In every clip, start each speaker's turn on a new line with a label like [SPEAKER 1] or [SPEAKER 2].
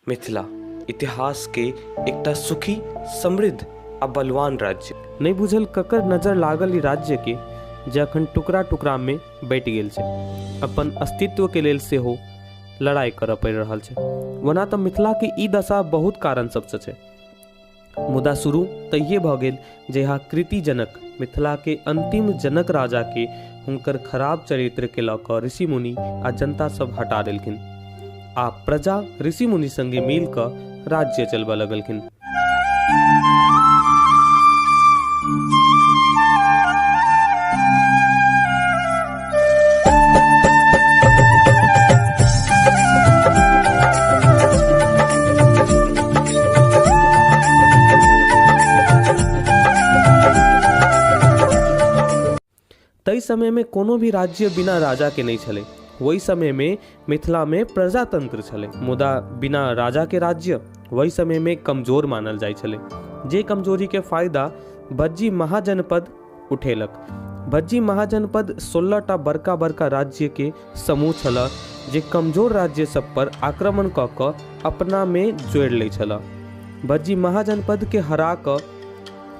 [SPEAKER 1] मिथिला इतिहास के एकटा सुखी, समृद्ध आ बलवान राज्य। नहि बुझल ककर नजर लागल ई राज्य के जे अखन टुकड़ा टुकड़ा में बँटि गेल छै। अपन अस्तित्व के लेल सेहो लड़ाई करऽ पड़ि रहल छै। ओना तऽ मिथिला के ई दशा बहुत कारण सबसँ छै, मुदा शुरू तहिये भऽ गेल जहिया कृति जनक मिथिला के अंतिम जनक राजा के हुनकर खराब चरित्र के लऽ कऽ ऋषि मुनि आ जनता सब हटा देलखिन आ प्रजा ऋषि मुनि संगे मिल कऽ राज्य चलबऽ लगलखिन। ताहि समयमे कोनो भी राज्य बिना राजाके नहि छलै। ओहि समयमे मिथिलामे प्रजातन्त्र छलै, मुदा बिना राजाके राज्य ओहि समयमे कमजोर मानल जाइ छलै, जे कमजोरीके फायदा भज्जी महाजनपद उठेलक। भज्जी महाजनपद 16 टा बड़का बड़का राज्यके समूह छल जे कमजोर राज्य सब पर आक्रमण कऽ कऽ अपनामे जोड़ि लै छल। भज्जी महाजनपदके हरा कऽ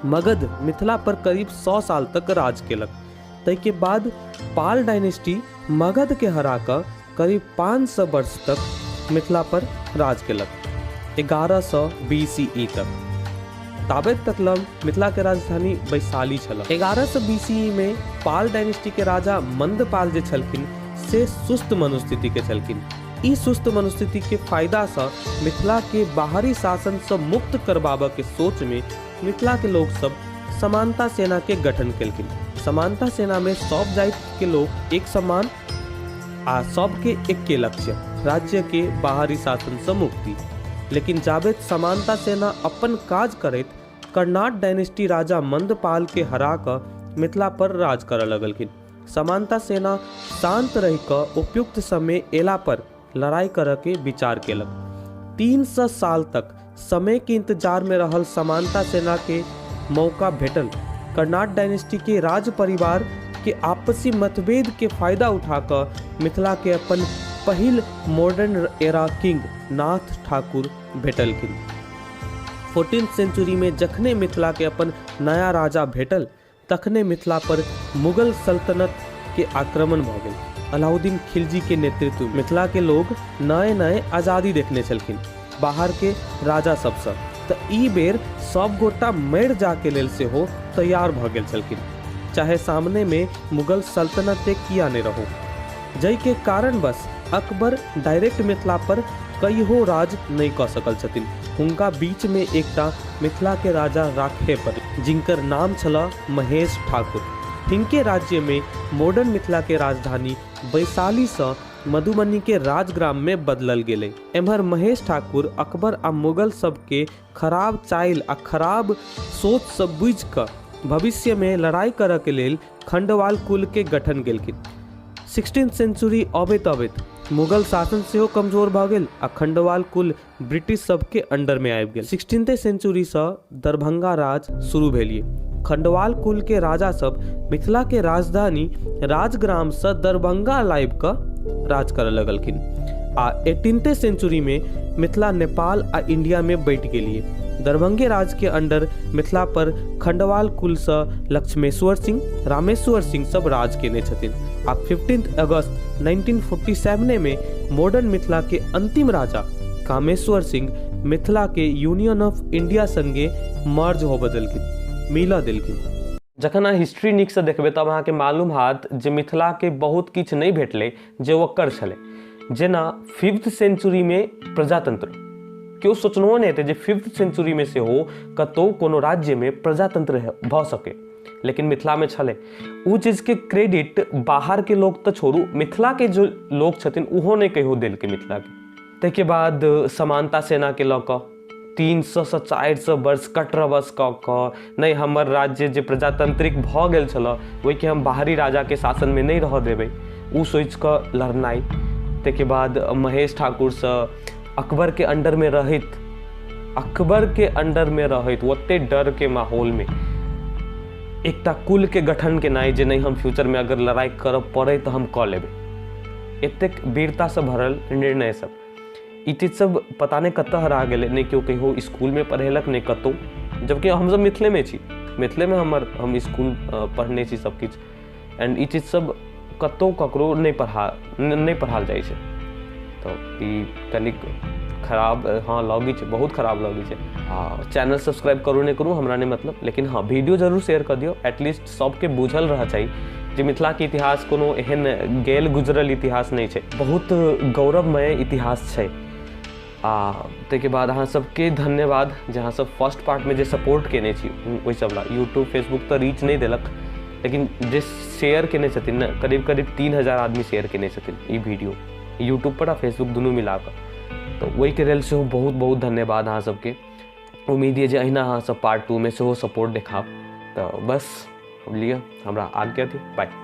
[SPEAKER 1] मगध मिथिला पर करीब 100 साल तक राज केलक। ताहिके बाद पाल डायनेस्टी मगधके हरा कऽ करीब 500 वर्ष तक मिथिला पर राज केलक, 1100 BCE तक। ताबे तक लग मिथिला के राजधानी वैशाली छल। 1100 BCE में पाल डायनेस्टी के राजा मंदपाल जे छलखिन से सुस्त मनोस्थिति के छलखिन। ई सुस्त मनोस्थिति के फायदा सँ मिथिला के बाहरी शासन सँ मुक्त करबाबऽ के सोच में मिथिला के लोग सब समानता सेना के गठन केलखिन। समानता सेना में सब जाति के लोग एक समान आ सबके एके लक्ष्य, राज्य के बाहरी शासन सँ मुक्ति। लेकिन जाबेत समानता सेना अपन काज करैत कर्नाट डायनेस्टी राजा मंदपाल के हरा कऽ मिथिला पर राज करऽ लगलखिन। समानता सेना शांत रहि कऽ उपयुक्त समय एला पर लड़ाई करऽ के विचार केलक। 300 साल तक समय के इंतजार में रहल समानता सेना के मौका भेटल। कर्नाट डायनेस्टी के राज परिवार के आपसी मतभेद के फायदा उठा कऽ मिथिला के अपन पहिल मॉडर्न एरा किंग नाथ ठाकुर भेटलखिन। 14th century में जखने मिथिला के अपन नया राजा भेटल तखने मिथिला पर मुगल सल्तनत के आक्रमण भऽ गेल। अलाउद्दीन खिलजी के नेतृत्व मिथिला के लोग नए नए आज़ादी देखने छलखिन बाहर के राजा सबसँ, तऽ ई बेर सब गोटा मरि जाके लेल सेहो तैयार भऽ गेल छलखिन, चाहे सामने में मुगल सल्तनते किया नहि रहो। जाहिके कारणवश अकबर डायरेक्ट मिथिला पर कहियो राज नहि कऽ सकल छथिन। हुनका बीचमे एकटा मिथिलाके राजा राखय पड़ल, जिनकर नाम छल महेश ठाकुर। हिनके राज्यमे मॉडर्न मिथिलाके राजधानी वैशालीसँ मधुबनीके राजग्राममे बदलल गेलै। एम्हर महेश ठाकुर अकबर आ मुगल सबके खराब चालि आ खराब सोचसँ बुझि कऽ भविष्यमे लड़ाइ करऽके लेल खंडवाल कुलके गठन केलखिन। 16th century अबैत अबैत मुगल शासन सेहो कमजोर भऽ गेल आ खंडवाल कुल ब्रिटिश सबके अंडरमे आबि गेल। 16th सेंचुरीसँ दरभंगा राज शुरू भेल। खंडवाल कुलके राजा सब मिथिलाके राजधानी राजग्रामसँ दरभंगा लाबि कऽ राज करऽ लगलखिन आ 18th सेंचुरीमे मिथिला नेपाल आ इंडियामे बँटि गेलियै। दरभंगे राज के अंडर मिथिला पर खंडवाल कुलसँ लक्ष्मेश्वर सिंह, रामेश्वर सिंह सब राज केने छथिन आ 15 अगस्त 1947 में मॉडर्न मिथिला के अंतिम राजा कामेश्वर सिंह मिथिला के यूनियन ऑफ इंडिया संगे मर्ज होबऽ देलखिन, मिलऽ देलखिन। जखन अहाँ हिस्ट्री नीकसँ देखबै तब अहाँके मालूम हैत जे मिथिलाके बहुत किछु नहि भेटलै जे ओकर छलै। जेना 5th सेंचुरीमे प्रजातंत्र, केओ सोचनहो नहि हेतै जे 5th सेंचुरीमे सेहो कतहु कोनो राज्यमे प्रजातंत्र भऽ सकै, लेकिन मिथिलामे छलै। ओ चीजके क्रेडिट बाहरके लोक तऽ छोड़ू, मिथिलाके जे लोक छथिन ओहो नहि कहियो देलकै मिथिलाके। ताहिके बाद समानता सेनाके लऽ कऽ 300 से 400 वर्ष कटरबस कऽ कऽ नहि हमर राज्य जे प्रजातांत्रिक भऽ गेल छलऽ ओहिके हम बाहरी राजाके शासनमे नहि रहऽ देबै, ओ सोचिकऽ लड़नाइ। ताहिके बाद महेश ठाकुरसँ अकबरके अंडरमे रहैत, अकबरके अंडरमे रहैत ओते डरके माहौलमे एकटा कुलके गठन केनाइ जे नहि हम फ्यूचरमे अगर लड़ाइ करऽ पड़ै तऽ हम कऽ लेबै, एतेक वीरतासँ भरल निर्णय सब। ई चीज सब पता नहि कतऽ हरा गेलै। नहि केओ कहियो इसकुलमे पढ़ेलक, नहि कतहु, जबकि हमसब मिथिलेमे छी, मिथिलेमे हमर हम इसकुल पढ़ने छी सब किछु। एंड ई चीज सब कतहु ककरो नहि पढ़ायल जाइ छै। तऽ ई कनिक खराब हँ लगै छै, बहुत खराब लगै छै। आ चैनल सब्सक्राइब करू नहि करू हमरा नहि मतलब, लेकिन हँ वीडियो जरूर शेयर कऽ दियौ। एटलीस्ट सबके बुझल रहऽ चाही जे मिथिलाके इतिहास कोनो एहन गेल गुजरल इतिहास नहि छै, बहुत गौरवमय इतिहास छै। आ ताहिके बाद अहाँ सबके धन्यवाद जे अहाँ सब फर्स्ट पार्टमे जे सपोर्ट केने छी ओहि सब ला। यूट्यूब फेसबुक तऽ रीच नहि देलक, लेकिन जे शेयर केने छथिन ने, करीब करीब 3000 आदमी शेयर केने छथिन ई वीडियो यूट्यूब पर आ फेसबुक दुनू मिलाकऽ, तऽ ओहिके लेल सेहो बहुत बहुत धन्यवाद अहाँ सबके। उम्मीद यऽ जे अहिना अहाँ सब पार्ट 2 मे सेहो सपोर्ट देखाब। तऽ बस लिअ, हमरा आज्ञा दियौ, बाय।